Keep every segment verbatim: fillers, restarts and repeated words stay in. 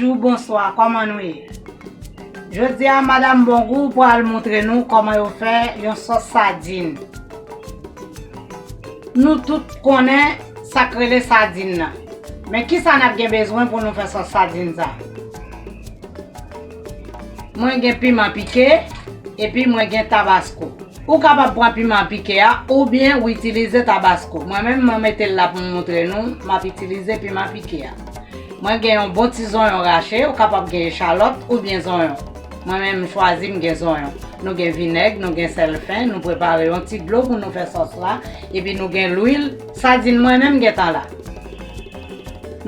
Bonjou, bonswa, kòman nou ye? Jodi a, Madanm Bongou pral montre nou kòman yo fè yon sòs sadin. Nou tout konnen sa k rele sadin nan. Men kisa n ap gen bezwen pou nou fè sòs sadin sa? Mwen gen piman pike, epi mwen gen tabasko. Ou kapab pran piman pike a, oubyen ou itilize tabasko. Mwen menm, mwen mete l la pou m montre nou, m ap itilize piman pike a. Mwen gen yon bon ti zonyon rache, ou kapab gen echalòt oubyen zonyon. Mwen menm, m chwazi m gen zonyon. Nou gen vinèg, nou gen sèl fen, nou prepare yon ti dlo pou nou fè sòs la, epi nou gen lwil. Sadin mwen menm gentan la.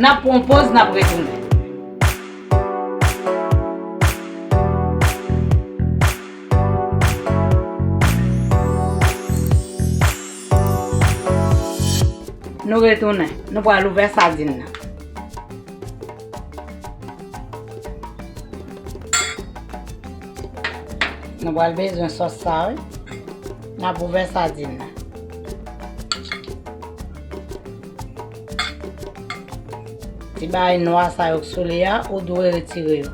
N ap pran yon poz, n ap retounen. Nou retounen. Nou pral ouvè sadin nan. Nou pral bezwen sòs sa, wi. N ap ouvè sadin nan. Ti bagay nwa sa yo k sou li a, ou dwe retire yo.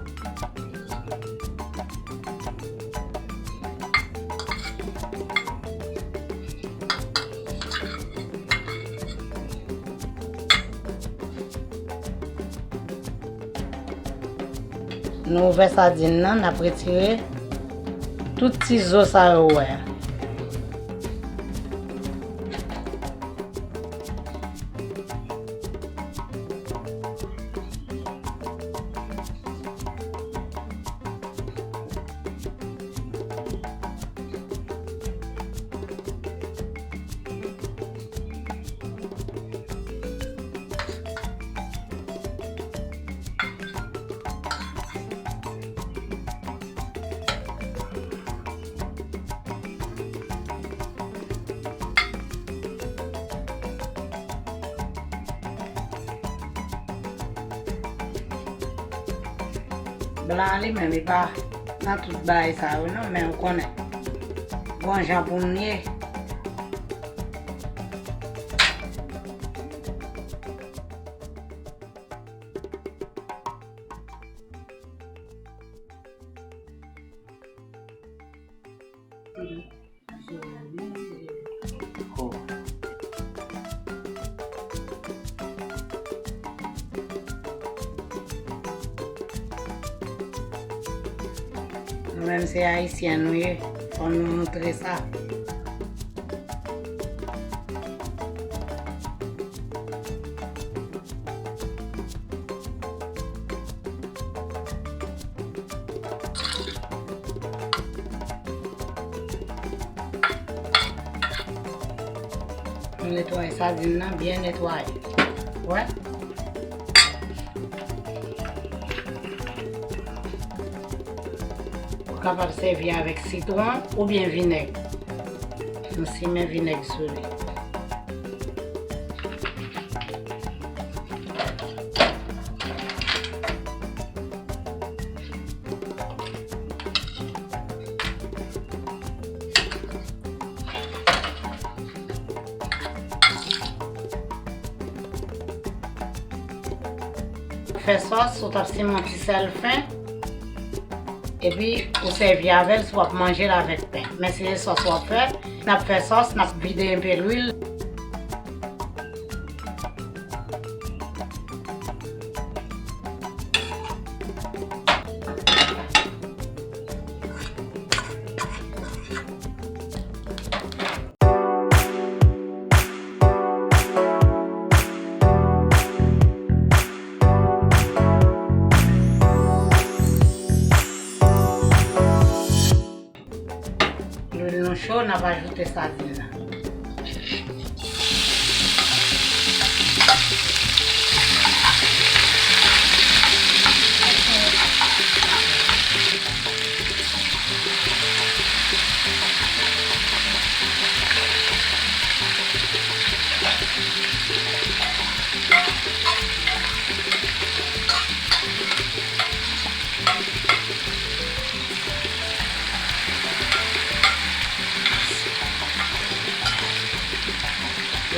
Nou ouvè sadin nan, n ap retire tout ti zo sa yo ou wè a. Blan an li menm, li pa nan tout bagay sa yo non, men ou konnen. Gon jan pou n ye. Nou menm se ayisyen nou ye, fò nou montre sa. Nou netwaye sadin nan, byen netwaye. Wè. Ou kapab sèvi avèk sitwon oubyen vinèg. Nou simen vinèg sou li. Fè sòs, ou t ap simen yon ti sèl fen, epi ou sèvi avè l si w ap manje l avèk pen. Men si se sòs w ap fè, n ap fè sòs, n ap vide enpe lwil. Lwil nou cho, n ap ajoute sadin nan.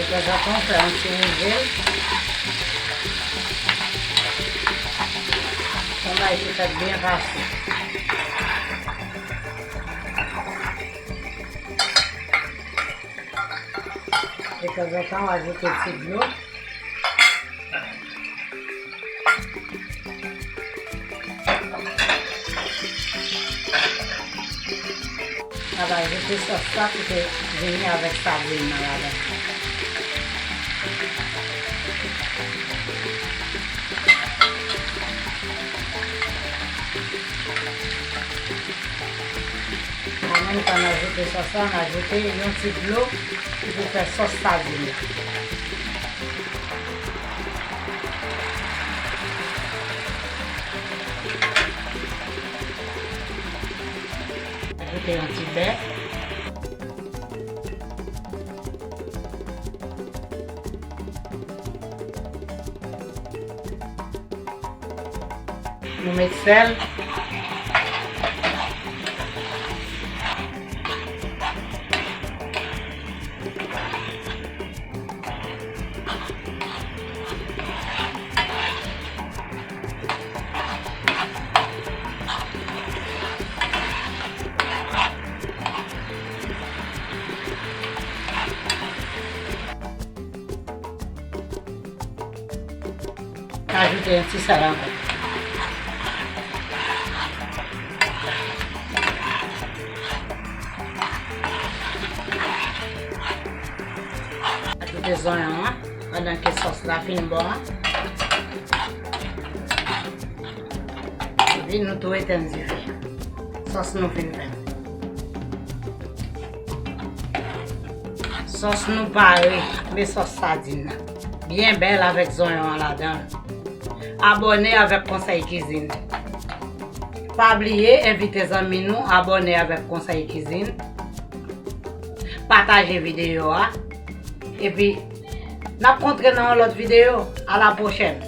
Detanzantan, fè yon ti rive. Fè fèt byen pase. Detanzantan, w ajoute ti dlo. N ap ajoute sòs la ki te vini avèk sadin nan ladan. An menm tan n ajoute sòs la, n ajoute yon ti dlo ki pou fè sòs sadin nan. Ajoute yon ti bè. Nou met sèl. Ajoute yon ti sèl ankò. Ajoute zonyon an pandan ke sòs la fin bon an. Epi nou tou etenn dife. Sòs nou fin fè. Sòs nou pare, men sòs sadin nan. Byen bèl avèk zonyon an ladan l. Abòne avèk Konsèy Kizin. Pa bliye envite zanmi nou abòne avèk Konsèy Kizin. Pataje videyo a. Epi, n ap kontre nan yon lòt videyo. A la pwochèn.